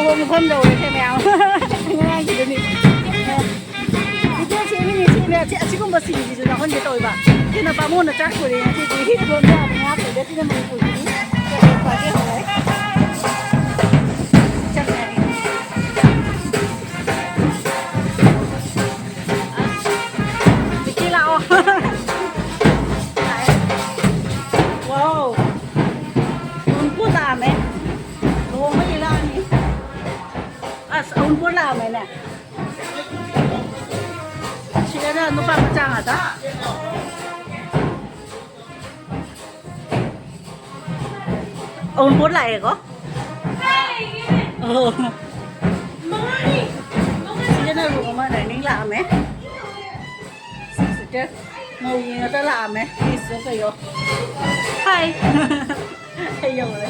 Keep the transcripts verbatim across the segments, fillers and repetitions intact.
ꯃꯐꯝ ꯌꯧꯔꯦꯁꯦ ꯃꯌꯥꯝ꯫ ꯉꯔꯥꯡꯒꯤꯗꯨꯅꯤ꯫ ꯚꯤꯗꯤꯑꯣ ꯁꯦꯝꯃꯤꯅꯤ, ꯁꯦꯝꯃꯦ꯫ ꯑꯁꯤ-, ꯑꯁꯤꯒꯨꯝꯕ ꯁꯤꯟꯁꯤꯁꯨ ꯌꯥꯎꯍꯟꯒꯦ ꯇꯧꯕ꯫ ꯁꯤꯅ ꯕꯥꯃꯣꯟꯅ ꯆꯥꯛ ꯄꯨꯔꯛꯑꯦ ꯉꯁꯤꯗꯤ꯫ ꯍꯤꯠ ꯂꯣꯟꯕ ꯌꯥꯕ ꯉꯥ ꯄꯨꯔꯛꯑꯦ꯫ ꯁꯤꯅ ꯃꯅꯤꯄꯨꯔꯒꯤꯅꯤ꯫ ꯆꯠꯂꯦ꯫ ꯚꯤꯀꯤ ꯂꯥꯛꯑꯣ꯫ ꯂꯥꯛꯑꯦ꯫ ꯋꯥꯎ꯫ ꯂꯨꯍꯣꯡꯄꯣꯠ ꯂꯥꯛꯑꯝꯃꯦ꯫ ꯂꯨꯍꯣꯡꯕꯒꯤ ꯂꯥꯛꯑꯅꯤ꯫ ꯑꯁ, ꯑꯎꯟꯄꯣꯠ ꯂꯥꯛꯑꯝꯃꯦꯅꯦ꯫ ꯁꯤꯗꯅ ꯅꯨꯄꯥ ꯃꯆꯥ ꯉꯥꯛꯇ꯫ ꯑꯎꯟꯄꯣꯠ ꯂꯥꯛꯑꯦꯀꯣ? ꯑꯣ꯫ ꯁꯤꯗꯅ ꯔꯨꯝ ꯑꯃ ꯗꯥꯏꯅꯤꯡ ꯂꯥꯛꯑꯝꯃꯦ꯫ ꯁꯤꯛꯁ ꯁꯤꯇꯔ꯫ ꯃꯧꯒꯤ ꯉꯥꯛꯇ ꯂꯥꯛꯑꯝꯃꯦ꯫ ꯄ꯭ꯂꯤꯁꯁꯨ ꯀꯩꯌꯣ꯫ ꯍꯥꯏ꯫ ꯑꯩ ꯌꯧꯔꯦ꯫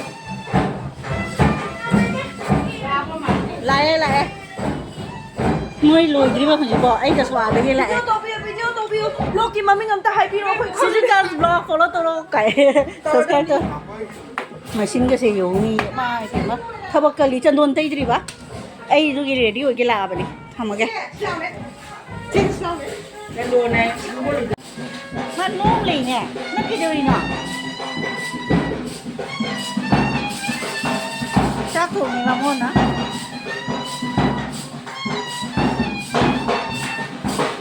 ꯂꯥꯛꯑꯦ, ꯂꯥꯛꯑꯦ꯫ ꯃꯣꯏ ꯂꯣꯏꯗ꯭ꯔꯤꯕ ꯍꯧꯖꯤꯛꯐꯥꯎ꯫ ꯑꯩꯒꯁꯨ ꯑꯥꯗꯒꯤ ꯂꯥꯛꯑꯦ꯫ ꯚꯤꯗꯤꯑꯣ ꯇꯧꯕꯤꯌꯨ, ꯚꯤꯗꯤꯑꯣ ꯇꯧꯕꯤꯌꯨ꯫ ꯕ꯭ꯂꯣꯒꯀꯤ ꯃꯃꯤꯡ ꯑꯝꯇ ꯍꯥꯏꯕꯤꯔꯛꯑꯣ, ꯑꯩꯈꯣꯏ ꯈꯪꯗꯦ꯫ ꯁꯤꯁꯨ ꯆꯥꯟꯁ ꯕ꯭ꯂꯣꯒ ꯐꯣꯂꯣ ꯇꯧꯔꯣ ꯀꯥꯏ꯫ ꯁꯕꯁꯀ꯭ꯔꯥꯏꯕ ꯇꯧ꯫ ꯃꯦꯁꯤꯟꯒꯁꯦ ꯌꯦꯡꯉꯨꯅꯦ꯫ ꯃꯥ ꯏꯕꯦꯝꯃ꯫ ꯊꯕꯛ ꯀꯜꯂꯤ꯫ ꯆꯟꯗꯣꯟ ꯇꯩꯗ꯭ꯔꯤꯕ? ꯑꯩ ꯑꯗꯨꯒꯤ ꯔꯦꯗꯤ ꯑꯣꯏꯒꯦ ꯂꯥꯛꯑꯕꯅꯤ꯫ ꯊꯝꯃꯒꯦ꯫ ꯆꯟꯗꯣꯟꯅꯦ꯫ ꯃꯥ ꯅꯣꯡ ꯂꯩꯅꯦ꯫ ꯅꯪ ꯀꯩꯗꯧꯔꯤꯅꯣ? ꯆꯥꯛ ꯊꯣꯡꯉꯤ ꯕꯥꯃꯣꯟꯅ꯫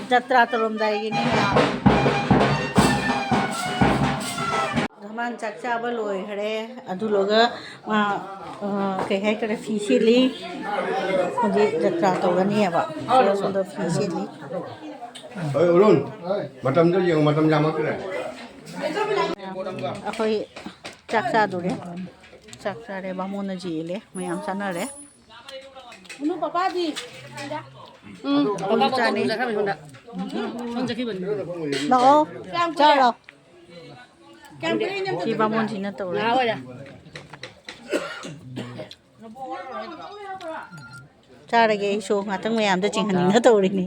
ꯖꯇ꯭ꯔꯥ ꯇꯧꯔꯝꯗꯥꯏꯒꯤꯅꯦ ꯃꯌꯥꯝ꯫ ꯙꯃꯥꯟ ꯆꯥꯛ ꯆꯥꯕ ꯂꯣꯏꯈ꯭ꯔꯦ꯫ ꯑꯗꯨ ꯂꯣꯏꯔꯒ ꯃꯥ, ꯑ, ꯀꯩ ꯍꯥꯏꯇꯥꯔꯦ, ꯐꯤ ꯁꯦꯠꯂꯤ꯫ ꯍꯧꯖꯤꯛ ꯖꯇ꯭ꯔꯥ ꯇꯧꯔꯅꯤꯕ꯫ ꯁꯣꯝꯗ ꯐꯤ ꯁꯦꯠꯂꯤ꯫ ꯍꯣꯏ, ꯑꯔꯨꯟ, ꯃꯇꯝꯗꯣ ꯌꯦꯡꯉꯣ, ꯃꯇꯝ ꯌꯥꯝꯃꯛꯇ꯭ꯔꯦ꯫ ꯑꯩꯈꯣꯏ ꯆꯥꯛ ꯆꯥꯗꯣꯔꯦ꯫ ꯆꯥꯛ ꯆꯥꯔꯦ, ꯕꯥꯃꯣꯟꯅ ꯌꯦꯜꯂꯦ, ꯃꯌꯥꯝ ꯆꯥꯅꯔꯦ꯫ ꯎꯅꯨ ꯄꯄꯥꯗꯤ? ꯎꯝ, ꯄꯄꯥ ꯆꯥꯅꯤ꯫ ꯁꯣꯝ ꯆꯠꯈ꯭ꯔꯕꯅꯤ, ꯁꯣꯝꯗ꯫ ꯁꯣꯝ ꯆꯠꯈꯤꯕꯅꯤ꯫ ꯂꯥꯛꯑꯣ, ꯆꯥꯔꯣ꯫ ꯁꯤ ꯕꯥꯃꯣꯟꯁꯤꯅ ꯇꯧꯔꯦ꯫ ꯉꯥ ꯑꯣꯏꯔꯦ꯫ ꯆꯥꯔꯒꯦ ꯑꯩꯁꯨ ꯉꯥꯛꯇꯪ ꯃꯌꯥꯝꯗ ꯆꯤꯡꯍꯟꯅꯤꯡꯗ ꯇꯧꯔꯤꯅꯤ꯫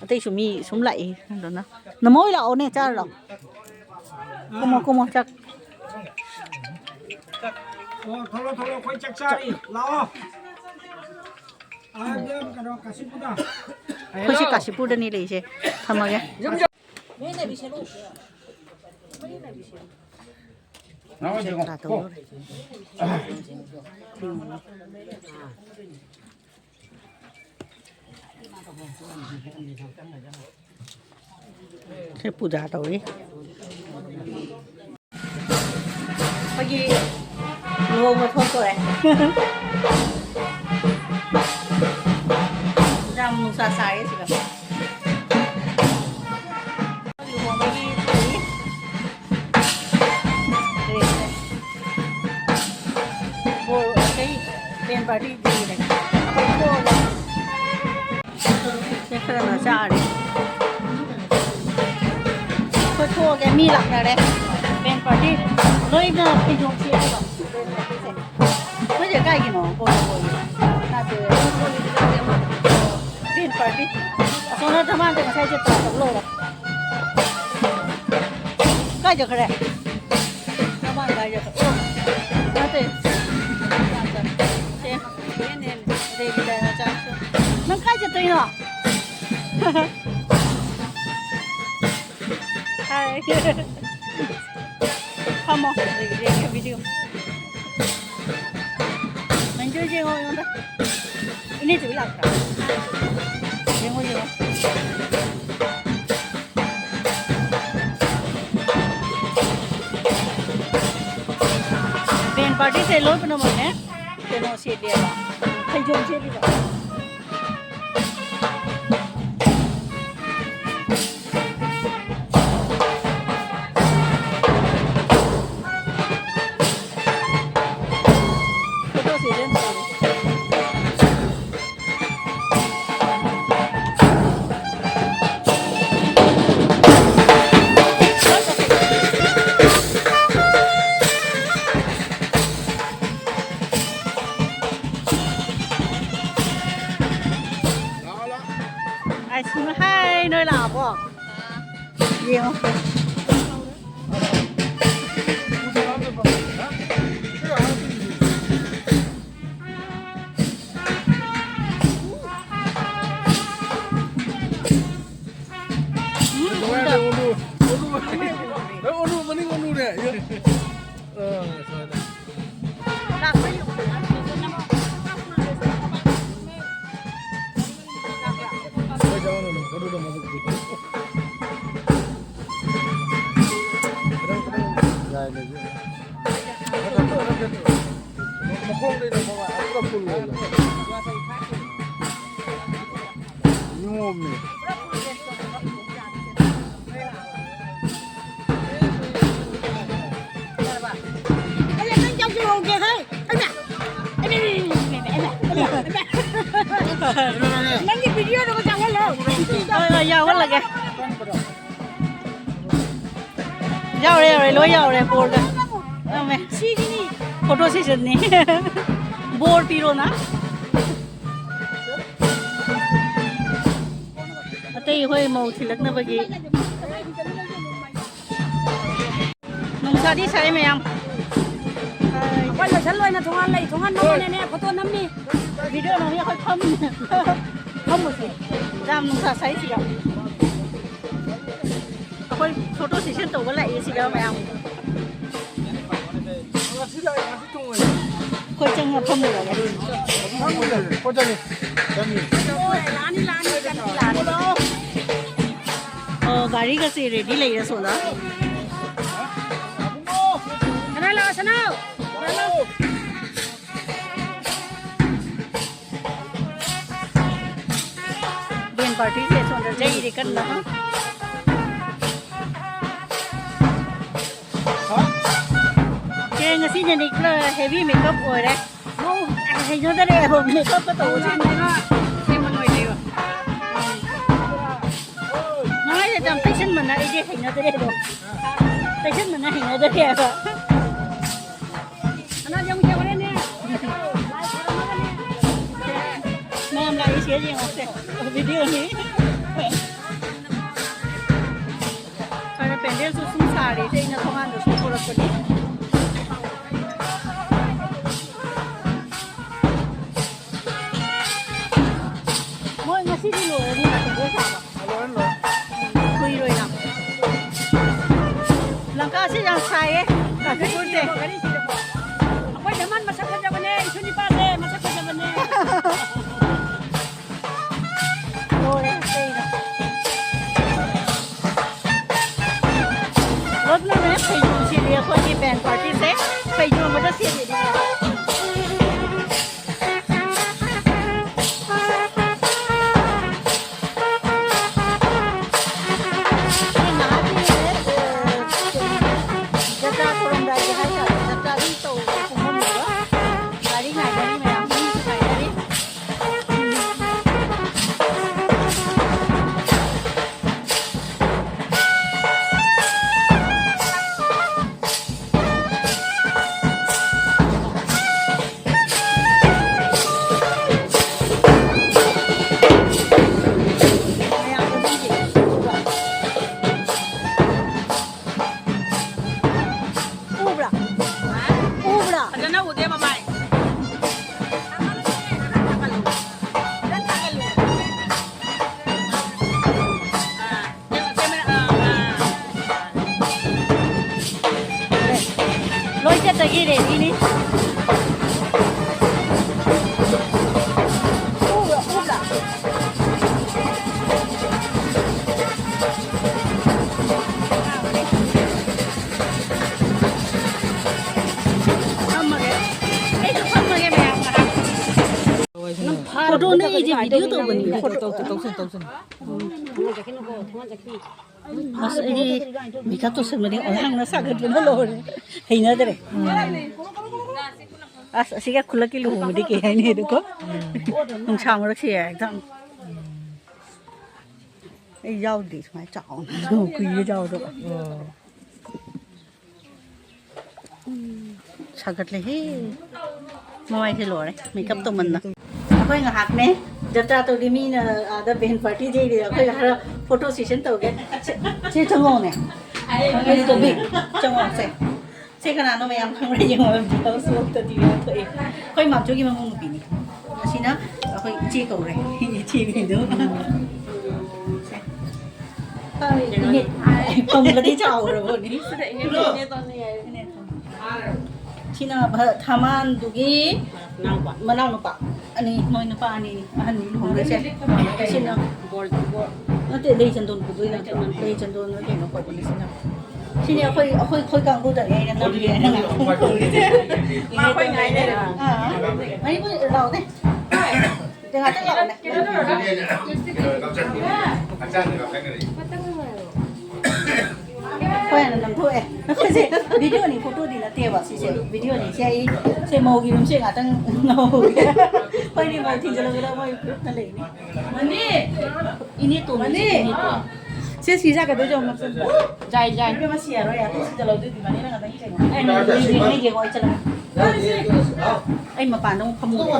ꯑꯇꯩꯁꯨ ꯃꯤ ꯁꯨꯝ ꯂꯥꯛꯏ ꯑꯗꯨꯅ꯫ ꯅꯃꯣꯏ ꯂꯥꯛꯑꯣꯅꯦ ꯆꯥꯔ ꯂꯥꯛꯑꯣ꯫ ꯀꯨꯝꯃꯣ ꯀꯨꯝꯃꯣ ꯆꯥꯛ꯫ ꯑꯣ, ꯊꯣꯛꯂꯛꯑꯣ, ꯊꯣꯛꯂꯛꯑꯣ, ꯑꯩꯈꯣꯏ ꯆꯥꯛ ꯆꯥꯔꯤ꯫ ꯂꯥꯛꯑꯣ꯫ ꯑꯩꯈꯣꯏꯁꯦ ꯀꯥꯁꯤꯄꯨꯔꯗꯅꯤ ꯂꯩꯔꯤꯁꯦ꯫ ꯊꯝꯃꯒꯦ꯫ ꯖꯇ꯭ꯔꯥ ꯇꯧꯗꯣꯔꯦ꯫ ꯁꯤ ꯄꯨꯖꯥ ꯇꯧꯔꯤ꯫ ꯑꯩꯈꯣꯏꯒꯤ ꯂꯨꯍꯣꯡꯕ ꯊꯣꯛꯇꯣꯔꯦ꯫ ꯌꯥꯝ ꯅꯨꯡꯁꯥ ꯁꯥꯏꯌꯦ ꯁꯤꯗ꯫ ꯂꯨꯍꯣꯡꯕꯒꯤ ꯊꯣꯛꯏ꯫ ꯕꯣꯔ ꯀꯩ ꯕꯦꯟ ꯄꯥꯔꯇꯤ ꯗꯦ ꯂꯩ꯫ ꯑꯩꯈꯣꯏ ꯊꯣꯛꯑꯒ ꯁꯦ ꯈꯔ ꯈꯔ ꯆꯥꯔꯦ꯫ ꯑꯩꯈꯣꯏ ꯊꯣꯛꯑꯒꯦ, ꯃꯤ ꯂꯥꯛꯅꯔꯦ꯫ ꯕꯦꯟ ꯄꯥꯔꯇꯤ ꯂꯣꯏꯅ ꯐꯩꯖꯣꯝ ꯁꯦꯠꯂꯦꯕ ꯕꯦꯟ ꯄꯥꯔꯇꯤꯁꯦ꯫ ꯅꯣꯏꯁꯦ ꯀꯥꯏꯒꯤꯅꯣ? ꯀꯣꯏ ꯀꯣꯏ ꯅꯠꯇꯦ꯫ ꯕꯦꯟ ꯄꯥꯔꯇꯤ꯫ ꯑꯁꯣꯝꯅ ꯊꯝꯕꯥꯜꯗ ꯉꯁꯥꯏ ꯖꯇ꯭ꯔꯥ ꯇꯧ ꯂꯣꯏꯔꯦ꯫ ꯀꯥꯏ ꯆꯠꯈ꯭ꯔꯦ? ꯊꯝꯕꯥꯜ ꯀꯥꯏ ꯆꯠꯈ꯭ꯔꯦ? ꯑꯣ, ꯅꯠꯇꯦ꯫ ꯁꯦ, ꯗꯦꯕꯤꯗ ꯃꯆꯥꯁꯨ꯫ ꯅꯪ ꯀꯥꯏ ꯆꯠꯇꯣꯏꯅꯣ? ꯍꯥꯏ꯫ ꯐꯝꯃꯣ꯫ ꯚꯤꯗꯤꯑꯣ꯫ ꯃꯟꯖꯨ ꯌꯦꯡꯉꯣ ꯑꯩꯉꯣꯟꯗ꯫ ꯏꯅꯦ ꯆꯨꯕꯤ ꯂꯥꯛꯇ꯭ꯔꯥ? ꯌꯦꯡꯉꯣ, ꯌꯦꯡꯉꯣ꯫ ꯕꯦꯟ ꯄꯥꯔꯇꯤꯁꯦ ꯂꯣꯏ ꯄꯨꯝꯅꯃꯛꯅꯦ꯫ ꯀꯩꯅꯣ ꯁꯦꯠꯂꯦꯕ꯫ ꯐꯩꯖꯣꯝ ꯁꯦꯠꯂꯤꯕ꯫ ꯑꯥꯏꯁ ꯀ꯭ꯔꯤꯝ, ꯍꯥꯏ, ꯅꯣꯏ ꯂꯥꯛꯑꯕꯣ? ꯌꯦꯡꯉꯣ꯫ ꯌꯥꯏ, ꯂꯩꯌꯦ꯫ ꯃꯈꯣꯡꯗꯩꯅ ꯃꯉꯥ, ꯄꯨꯔꯥ full ꯑꯣꯏꯅ꯫ ꯅꯤꯉꯣꯝꯅꯦ꯫ ꯅꯪꯒꯤ video ꯗꯨꯒ ꯆꯪꯍꯜꯂꯣ꯫ ꯍꯣꯏ, ꯍꯣꯏ, ꯌꯥꯎꯍꯜꯂꯒꯦ꯫ ꯌꯥꯎꯔꯦ, ꯌꯥꯎꯔꯦ, ꯂꯣꯏ ꯌꯥꯎꯔꯦ, ꯕꯣꯔꯒ꯫ ꯌꯥꯝꯃꯦ꯫ ꯁꯤꯒꯤꯅꯤ꯫ Photo session ꯅꯤ꯫ ꯕꯣꯔ ꯄꯤꯔꯣꯅ꯫ ꯑꯇꯩ ꯍꯣꯏ ꯃꯧ ꯊꯤꯜꯂꯛꯅꯕꯒꯤ꯫ ꯅꯨꯡꯁꯥꯗꯤ ꯁꯥꯏ ꯃꯌꯥꯝ꯫ ꯑꯩꯈꯣꯏ ꯂꯣꯏꯁꯜ ꯂꯣꯏꯅ ꯊꯣꯡꯍꯥꯟ ꯂꯩ, ꯊꯣꯡꯍꯥꯟ ꯃꯃꯥꯅꯅꯦ ꯐꯣꯇꯣ ꯅꯝꯃꯤ꯫ ꯚꯤꯗꯤꯑꯣ ꯅꯝꯃꯤ ꯑꯩꯈꯣꯏ ꯐꯝꯃꯤ꯫ ꯐꯝꯃꯨꯁꯦ꯫ ꯌꯥꯝ ꯅꯨꯡꯁꯥ ꯁꯥꯏꯁꯤꯗ꯫ ꯑꯩꯈꯣꯏ ꯐꯣꯇꯣ ꯁꯦꯁꯟ ꯇꯧꯕ ꯂꯥꯛꯑꯦ ꯁꯤꯗ ꯃꯌꯥꯝ꯫ ꯑꯩꯈꯣꯏ ꯆꯪꯉ ꯐꯝꯃꯨꯔꯒꯦ꯫ ꯑꯣ, ꯒꯥꯔꯤꯒꯁꯦ ꯔꯦꯗꯤ ꯂꯩꯔꯦ ꯁꯣꯝꯗ꯫ ꯁꯅꯥ ꯂꯥꯛꯑꯣ, ꯁꯅꯥ꯫ ꯕꯦꯟ ꯄꯥꯔꯇꯤꯁꯦ ꯁꯣꯝꯗ ꯌꯩꯔꯤ ꯀꯟꯅ꯫ ꯁꯦ, ꯉꯁꯤꯅꯅꯦ ꯈꯔ heavy makeup ꯑꯣꯏꯔꯦ꯫ ꯃꯧ ꯍꯩꯅꯗꯔꯦꯕ makeup ꯀ ꯇꯧꯕꯁꯦ꯫ ꯁꯦꯝꯕ ꯂꯣꯏꯔꯦꯕ꯫ ꯃꯥꯏꯁꯦ ꯌꯥꯝ ꯇꯩꯁꯟꯕꯅ ꯑꯩꯗꯤ ꯍꯩꯅꯗꯔꯦ ꯑꯗꯣ꯫ ꯇꯩꯁꯟꯕꯅ ꯍꯩꯅꯗꯔꯦꯕ꯫ ꯃꯌꯥꯝ ꯂꯥꯛꯏꯁꯦ ꯌꯦꯡꯉꯣꯁꯦ, ꯚꯤꯗꯤꯑꯣꯅꯤ꯫ ꯁ꯭ꯋꯥꯏꯗ ꯄꯦꯟꯗꯦꯜꯁꯨ ꯁꯨꯝ ꯁꯥꯔꯤ, ꯏꯆꯦ ꯑꯩꯅ ꯊꯣꯡꯒꯥꯟꯗ ꯁꯨꯝ ꯊꯣꯛꯂꯛꯄꯅꯤ꯫ ꯃꯣꯏ ꯉꯁꯤꯗꯤ ꯂꯣꯏꯔꯅꯤ ꯄꯦꯟꯗꯦꯜ ꯁꯥꯕ꯫ ꯂꯣꯏꯔꯦ, ꯂꯣꯏꯔꯦ꯫ ꯀꯨꯏꯔꯣꯏ ꯌꯥꯝ꯫ ꯂꯪꯀꯥꯁꯦ ꯌꯥꯝ ꯁꯥꯏꯌꯦ, ꯀꯥꯟꯆꯤꯄꯨꯔꯁꯦ꯫ ꯑꯩꯈꯣꯏ ꯙꯃꯥꯟ ꯃꯁꯛ ꯐꯖꯕꯅꯦ, ꯏꯁꯨ ꯅꯤꯄꯥꯁꯦ ꯃꯁꯛ ꯐꯖꯕꯅꯦ꯫ ꯂꯣꯏꯔꯦ, ꯀꯩꯅꯣ꯫ ꯂꯩꯔꯤꯅꯤ꯫ ꯐꯝꯃꯒꯦ꯫ ꯑꯩꯁꯨ ꯐꯝꯃꯒꯦ ꯃꯌꯥꯝ ꯃꯔꯛ꯫ ꯐꯣꯇꯣ ꯅꯝꯃꯤꯁꯦ ꯚꯤꯗꯤꯑꯣ ꯇꯧꯕꯅꯤ꯫ ꯇꯧꯁꯟ, ꯇꯧꯁꯟ, ꯇꯧꯁꯟ꯫ ꯑꯁ, ꯑꯩꯗꯤ ꯃꯦꯀꯞ ꯇꯧꯁꯟꯕꯗꯤ ꯑꯉꯥꯡꯅ ꯁꯥꯒꯠꯄꯅ ꯂꯣꯏꯔꯦ꯫ ꯍꯩꯅꯗ꯭ꯔꯦ꯫ ꯑꯁ, ꯑꯁꯤꯒ ꯈꯨꯜꯂꯛꯀꯤ ꯂꯨꯍꯣꯡꯕꯗꯤ ꯀꯩ ꯍꯥꯏꯅꯤ ꯑꯗꯨꯀꯣ? ꯅꯨꯡꯁꯥ ꯃꯔꯛꯁꯦ ꯍꯦꯛꯇ꯫ ꯑꯩ ꯌꯥꯎꯗ꯭ꯔꯤ ꯁꯨꯃꯥꯏꯅ ꯆꯥꯎꯅ꯫ ꯀꯨꯏꯔꯦ ꯆꯥꯎꯗꯕ꯫ ꯁꯥꯒꯠꯂꯦꯍꯦ꯫ ꯃꯃꯥꯏꯁꯦ ꯂꯣꯏꯔꯦ꯫ ꯃꯦꯀꯞ ꯇꯧꯃꯟꯗ꯫ ꯑꯩꯈꯣꯏ ꯉꯥꯏꯍꯥꯛꯅꯦ ꯖꯇ꯭ꯔꯥ ꯇꯧꯔꯤ꯫ ꯃꯤꯅ ꯑꯥꯗ ꯕꯦꯟ ꯄꯥꯔꯇꯤ ꯌꯩꯔꯤ꯫ ꯑꯩꯈꯣꯏ ꯈꯔ ꯐꯣꯇꯣ ꯁꯦꯁꯟ ꯇꯧꯒꯦ꯫ ꯁꯦ, ꯁꯦ ꯆꯪꯉꯛꯑꯣꯅꯦ꯫ ꯇꯣꯝꯕꯤ, ꯆꯪꯉꯛꯑꯣꯁꯦ꯫ ꯁꯦ ꯀꯅꯥꯅꯣ ꯃꯌꯥꯝ ꯈꯪꯕ꯭ꯔꯥ ꯌꯦꯡꯉꯣ꯫ ꯖꯤ ꯍꯥꯎꯁ ꯑꯣꯐꯇ ꯇꯤ ꯚꯤ ꯑꯣꯟꯊꯣꯛꯑꯦ꯫ ꯑꯩꯈꯣꯏ ꯃꯥꯝꯆꯧꯒꯤ ꯃꯃꯧ ꯅꯨꯄꯤꯅꯤ꯫ ꯑꯁꯤꯅ ꯑꯩꯈꯣꯏ ꯏꯆꯦ ꯀꯧꯔꯦ꯫ ꯏꯆꯦ ꯃꯤꯡꯗꯣ꯫ ꯁꯦ꯫ ꯍꯣꯏ, ꯏꯅꯦ꯫ ꯄꯝꯒꯗꯤ ꯆꯥꯎꯔꯕꯣꯅꯦ꯫ ꯁꯤꯅ ꯏꯅꯦ ꯇꯣꯟꯅ ꯌꯥꯏ꯫ ꯁꯤꯅ ꯊꯥꯃꯥꯟꯗꯨꯒꯤ ꯃꯅꯥꯎꯅꯨꯄꯥ꯫ ꯑꯅꯤ, ꯃꯣꯏ ꯅꯨꯄꯥ ꯑꯅꯤꯅꯤ ꯑꯍꯟꯅꯤ ꯂꯨꯍꯣꯡꯗꯣꯏꯁꯦ꯫ ꯁꯤꯅ ꯅꯠꯇꯦ, ꯂꯩ ꯆꯟꯗꯣꯟ ꯄꯨꯗꯣꯏ ꯅꯠꯇ꯭ꯔꯣ? ꯂꯩ ꯆꯟꯗꯣꯟ ꯀꯩꯅꯣ ꯀꯧꯕꯅꯤ ꯁꯤꯅ꯫ ꯁꯤꯅꯤ ꯑꯩꯈꯣꯏ, ꯑꯩꯈꯣꯏ, ꯑꯩꯈꯣꯏ ꯀꯥꯡꯕꯨꯗꯅꯦ ꯑꯩꯅ ꯅꯝꯒꯦ ꯍꯥꯏꯅ ꯉꯥꯛꯇꯪ ꯀꯧꯔꯤꯁꯦ꯫ ꯃꯥ ꯑꯩꯈꯣꯏ ꯉꯥꯏꯅꯔꯦ꯫ ꯑꯥ, ꯃꯅꯤꯄꯨꯔ ꯂꯥꯎꯅꯦ꯫ ꯉꯥꯛꯇꯪ ꯂꯥꯎꯅꯦ꯫ ꯍꯣꯏ, ꯍꯥꯟꯅ ꯅꯝꯊꯣꯛꯑꯦ꯫ ꯑꯩꯈꯣꯏꯁꯦ ꯚꯤꯗꯤꯑꯣꯅꯤ, ꯐꯣꯇꯣꯗꯤ ꯅꯠꯇꯦꯕ ꯁꯤꯁꯦ꯫ ꯚꯤꯗꯤꯑꯣꯅꯤ꯫ ꯁꯦ ꯑꯩ, ꯁꯦ ꯃꯧꯒꯤ ꯔꯨꯝꯁꯦ ꯉꯥꯛꯇꯪ ꯉꯧꯍꯧꯒꯦ꯫ ꯑꯩꯈꯣꯏꯅꯤ ꯃꯧ ꯊꯤꯟꯖꯤꯜꯂꯨꯕꯗ ꯃꯣꯏ ꯒ꯭ꯔꯨꯞꯅ ꯂꯩꯅꯤ꯫ ꯃꯅꯤ! ꯏꯅꯦ ꯇꯣꯝꯕꯤꯁꯦ ꯃꯅꯤ! ꯏꯅꯦ ꯇꯣꯝꯕꯤ꯫ ꯁꯦ ꯁꯤ ꯌꯥꯀꯗꯣꯏ ꯆꯪꯉꯣ꯫ ꯖꯥꯏ, ꯖꯥꯏ꯫ ꯏꯕꯦꯝꯃ ꯁꯤ ꯌꯥꯔꯣꯏ, ꯌꯥꯔꯣꯏ꯫ ꯁꯤꯗ ꯂꯧꯗꯣꯏꯗꯤ ꯃꯅꯤꯅ ꯉꯥꯛꯇꯪ ꯌꯦꯡꯉꯣ꯫ ꯑꯩ ꯃꯅꯤ, ꯃꯅꯤ, ꯃꯅꯤ ꯌꯦꯡꯉꯣ, ꯑꯩ ꯆꯠꯂꯒꯦ꯫ ꯑꯩ ꯃꯄꯥꯟꯗ ꯑꯃꯨꯛ ꯐꯝꯃꯨꯒꯦ꯫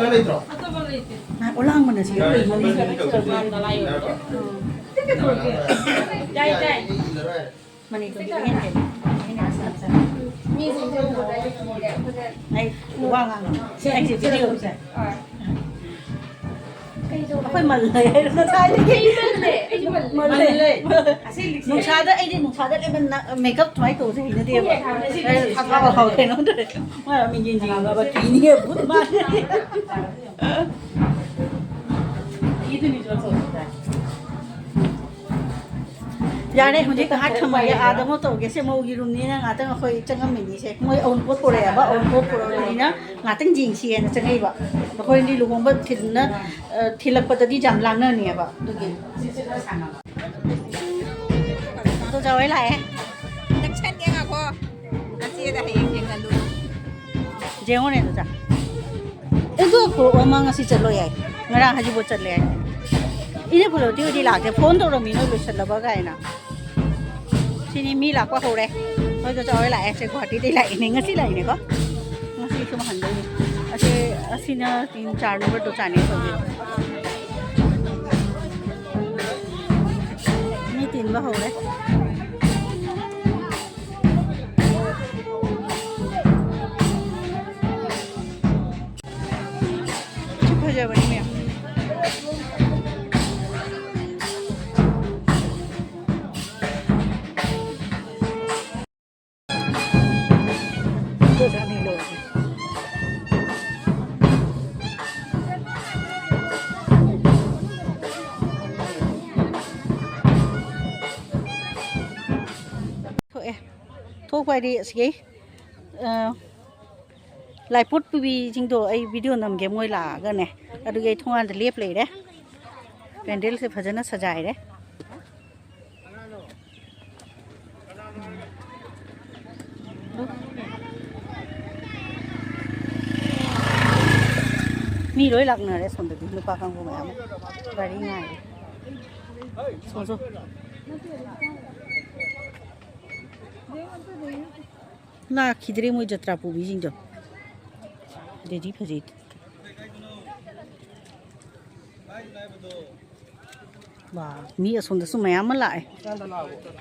ꯑꯇꯣꯞꯄ ꯂꯩꯇꯦ꯫ ꯉꯥꯏꯈꯣ, ꯂꯥꯡꯕꯅ ꯁꯤ ꯑꯩꯈꯣꯏ ꯏꯃꯨꯡꯁꯤꯗ꯫ ꯖꯥꯏ, ꯖꯥꯏ꯫ ꯃꯅꯤꯄꯨꯔꯒꯤ ꯑꯍꯦꯟ ꯍꯦꯟ-, ꯑꯍꯦꯟ ꯍꯦꯟ ꯁꯥ-, ꯁꯥ-, ꯃꯤꯁꯤꯡꯁꯦ ꯎꯕꯗ ꯑꯩ ꯀꯤꯔꯦ꯫ ꯑꯩꯈꯣꯏꯁꯦ ꯑꯩ ꯋꯥ ꯉꯥꯡꯉꯤ꯫ ꯁꯤ ꯑꯩꯁꯦ ꯚꯤꯗꯤꯑꯣꯁꯦ꯫ ꯑꯥ꯫ ꯀꯩ ꯇꯧꯕ? ꯃꯜꯂꯦ ꯍꯥꯏꯔꯣ ꯉꯁꯥꯏꯗꯒꯤ? ꯑꯩ ꯃꯜꯂꯦ, ꯑꯩꯁꯨ ꯃꯜꯂꯦ꯫ ꯃꯜꯂꯦ꯫ ꯃꯜꯂꯦ꯫ ꯑꯁꯦꯡꯕꯗꯤ ꯅꯨꯡꯁꯥꯗ, ꯑꯩꯗꯤ ꯅꯨꯡꯁꯥꯗ ꯂꯦꯃꯟ ꯃꯦꯀꯞ ꯁꯨꯃꯥꯏꯅ ꯇꯧꯕꯁꯦ ꯍꯩꯅꯗꯦꯕ꯫ ꯑꯩ ꯊꯥꯊꯥ ꯂꯥꯎ ꯀꯩꯅꯣ ꯇꯧꯔꯦ꯫ ꯃꯥ ꯃꯤꯡꯁꯦꯜ ꯌꯦꯡꯉꯒ ꯀꯤꯅꯤꯌꯦ, ꯚꯨꯠ ꯃꯥꯜꯂꯦ꯫ ꯌꯥꯔꯦ, ꯍꯧꯖꯤꯛ ꯉꯥꯏꯍꯥꯛ ꯊꯝꯃꯒꯦ, ꯑꯥꯗ ꯑꯃꯨꯛ ꯇꯧꯒꯦꯁꯦ꯫ ꯃꯧꯒꯤ ꯔꯨꯝꯅꯤꯅ ꯉꯥꯛꯇꯪ ꯑꯩꯈꯣꯏ ꯆꯪꯉꯝꯃꯤꯅꯤꯁꯦ꯫ ꯃꯣꯏ ꯑꯎꯟꯄꯣꯠ ꯄꯨꯔꯛꯑꯦꯕ, ꯑꯎꯟꯄꯣꯠ ꯄꯨꯔꯛꯑꯕꯅꯤꯅ ꯉꯥꯛꯇꯪ ꯌꯦꯡꯁꯤꯑꯅ ꯆꯪꯉꯛꯏꯕ꯫ ꯑꯩꯈꯣꯏꯗꯤ ꯂꯨꯍꯣꯡꯕ ꯊꯤꯟꯅ, ꯑ, ꯊꯤꯜꯂꯛꯄꯗꯗꯤ ꯌꯥꯝ ꯂꯥꯡꯅꯅꯦꯕ, ꯑꯗꯨꯒꯤ꯫ ꯇꯨ ꯆꯥꯎꯔꯦ ꯂꯥꯛꯑꯦ꯫ ꯅꯛꯁꯟꯒꯦ ꯉꯥꯏꯈꯣ꯫ ꯑꯁꯤꯗ ꯍꯌꯦꯡ ꯌꯦꯡꯍꯜꯂꯨ꯫ ꯌꯦꯡꯉꯨꯅꯦ ꯑꯗꯨꯗ꯫ ꯑꯗꯨ ꯄꯨꯔꯛꯑꯣ, ꯃꯥ ꯉꯁꯤ ꯆꯠꯂꯣ ꯌꯥꯏ꯫ ꯉꯔꯥꯡ ꯍꯖꯤꯕꯣꯠ ꯆꯠꯂꯦ ꯍꯥꯏ꯫ ꯏꯅꯦ ꯐꯨꯂꯣꯗꯤ ꯍꯣꯏꯗꯤ ꯂꯥꯛꯇꯦ꯫ ꯐꯣꯟ ꯇꯧꯔꯝꯃꯤ ꯅꯣꯏ ꯂꯣꯏꯁꯤꯜꯂꯕ ꯀꯥꯏꯅ꯫ ꯁꯤꯅꯤ ꯃꯤ ꯂꯥꯛꯄ ꯍꯧꯔꯦ꯫ ꯍꯣꯏꯗꯣ ꯆꯥꯎꯔꯦ ꯂꯥꯛꯑꯦ꯫ ꯁꯦ ꯒꯨꯍꯥꯇꯤꯗꯩ ꯂꯥꯛꯏꯅꯦ꯫ ꯉꯁꯤ ꯂꯥꯛꯏꯅꯦꯀꯣ꯫ ꯉꯁꯤ ꯁꯨꯝ ꯍꯟꯗꯣꯏꯅꯦ꯫ ꯑꯁꯤ, ꯑꯁꯤꯅ ꯇꯤꯟ ꯆꯥꯔ ꯅꯝꯕꯔ ꯗꯨꯀꯥꯟꯅꯦ ꯇꯧꯕꯤꯔꯣ꯫ ꯃꯤ ꯇꯤꯟꯕ ꯍꯧꯔꯦ꯫ ꯁꯤ ꯐꯖꯕꯅꯤ ꯃꯌꯥꯝ꯫ ꯊꯣꯛꯑꯦ꯫ ꯊꯣꯛꯄ ꯍꯥꯏꯗꯤ ꯑꯁꯤꯒꯤ, ꯑ, ꯂꯥꯏꯄꯣꯠ ꯄꯨꯕꯤꯁꯤꯡꯗꯣ ꯑꯩ ꯚꯤꯗꯤꯑꯣ ꯅꯝꯒꯦ ꯃꯣꯏ ꯂꯥꯛꯑꯒꯅꯦ꯫ ꯑꯗꯨꯒꯤ ꯑꯩ ꯊꯣꯡꯒꯥꯟꯗ ꯂꯦꯞ ꯂꯩꯔꯦ꯫ ꯄꯦꯟꯗꯦꯜꯁꯦ ꯐꯖꯅ ꯁꯖꯥꯏꯔꯦ꯫ ꯃꯤ ꯂꯣꯏ ꯂꯥꯛꯅꯔꯦ ꯁꯣꯝꯗꯗꯤ, ꯅꯨꯄꯥ ꯀꯥꯡꯕꯨ ꯃꯌꯥꯝ ꯑꯃ ꯒꯥꯔꯤ ꯉꯥꯏꯔꯦ꯫ ꯁꯣꯝꯁꯨ ꯂꯥꯛꯈꯤꯗ꯭ꯔꯦ ꯃꯣꯏ ꯖꯇ꯭ꯔꯥ ꯄꯨꯕꯤꯁꯤꯡꯗꯣ꯫ ꯑꯗꯩꯗꯤ ꯐꯖꯩ꯫ ꯋꯥ, ꯃꯤ ꯑꯁꯣꯝꯗꯁꯨ ꯃꯌꯥꯝ ꯑꯃ ꯂꯥꯛꯑꯦ꯫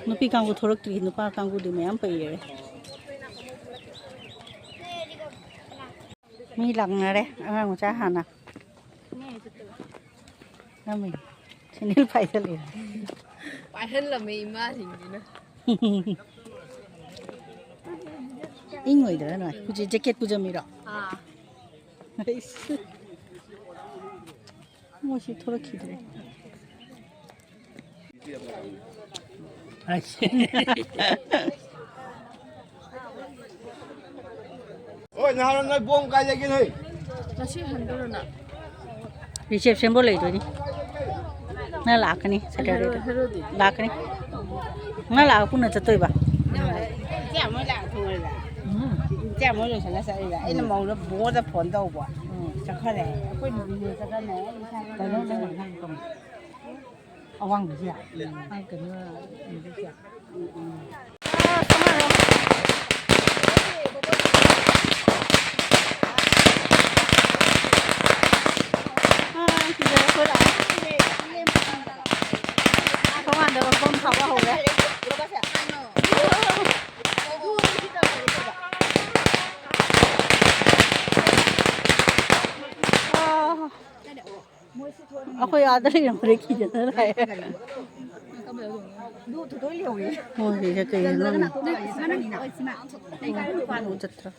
ꯅꯨꯄꯤ ꯀꯥꯡꯕꯨ ꯊꯣꯛꯂꯛꯇ꯭ꯔꯤ, ꯅꯨꯄꯥ ꯀꯥꯡꯕꯨꯗꯤ ꯃꯌꯥꯝ ꯄꯩꯔꯦ꯫ ꯃꯤ ꯂꯥꯛꯅꯔꯦ, ꯑꯉꯥꯡ ꯃꯆꯥ ꯍꯥꯟꯅ꯫ ꯅꯝꯃꯤ꯫ ꯁꯦꯟꯗꯜ ꯄꯥꯏꯁꯜꯂꯛꯑꯦ꯫ ꯄꯥꯏꯍꯜꯂꯝꯃꯦ ꯏꯃꯥꯁꯤꯡꯁꯤꯅ꯫ ꯏꯪꯉꯣꯏꯗ꯭ꯔꯥ ꯅꯣꯏ? ꯍꯧꯖꯤꯛ ꯖꯦꯀꯦꯠ ꯄꯨꯖꯃꯤꯔꯣ? ꯑꯥ꯫ ꯑꯩꯁ꯫ ꯃꯣꯏꯁꯤ ꯊꯣꯛꯂꯛꯈꯤꯗ꯭ꯔꯦ꯫ ꯑꯩꯁ꯫ ꯍꯣꯏ, ꯅꯍꯥꯟ ꯅꯣꯏ ꯕꯣꯝ ꯀꯥꯏ ꯂꯩꯒꯦ ꯅꯣꯏ? ꯉꯁꯤ ꯍꯟꯗꯣꯏꯔꯣ ꯅꯪ? ꯔꯤꯁꯦꯞꯁꯟꯕꯨ ꯂꯩꯗꯣꯏꯅꯤ꯫ ꯅꯪ ꯂꯥꯛꯀꯅꯤ ꯁꯦꯇꯔꯗꯦꯗ꯫ ꯍꯦꯔꯣꯗꯤ? ꯂꯥꯛꯀꯅꯤ꯫ ꯅꯪ ꯂꯥꯛꯑ ꯄꯨꯟꯅ ꯆꯠꯇꯣꯏꯕ꯫ ꯏꯆꯦ ꯑꯃ ꯂꯥꯛꯑ ꯊꯣꯡꯉꯦꯕ꯫ ꯎꯝ꯫ ꯏꯆꯦ ꯑꯃ ꯂꯣꯏꯁꯤꯜꯂ ꯆꯠꯂꯤꯕ꯫ ꯑꯩꯅ ꯃꯧꯗ ꯕꯣꯗ ꯐꯣꯟ ꯇꯧꯕ꯫ ꯎꯝ꯫ ꯆꯠꯈ꯭ꯔꯦ꯫ ꯑꯩꯈꯣꯏ ꯅꯨꯄꯤꯁꯦ ꯆꯠꯈ꯭ꯔꯅꯦ꯫ ꯑꯩ ꯏꯁꯥ ꯀꯩꯅꯣ ꯅꯪ ꯉꯥꯡ ꯀꯩꯅꯣ? ꯑꯋꯥꯡꯕꯁꯦ? ꯎꯝ꯫ ꯑ, ꯀꯩꯅꯣ, ꯎꯝ, ꯎꯝ꯫ ꯑ, ꯁꯤꯗ ꯑꯩꯈꯣꯏ ꯂꯥꯛꯑꯦ꯫ ꯊꯣꯡꯒꯥꯟꯗ ꯕꯣꯝ ꯊꯥꯕ ꯍꯧꯔꯦ꯫ ꯑ꯫ ꯑꯩꯈꯣꯏ ꯑꯥꯗ ꯂꯩꯔꯝꯕꯗ ꯀꯤꯗꯅ ꯂꯥꯛꯑꯦ꯫ ꯃꯣꯏꯒꯤꯁꯦ ꯀꯩꯅꯣ? ꯆꯠꯇ꯭ꯔꯣ?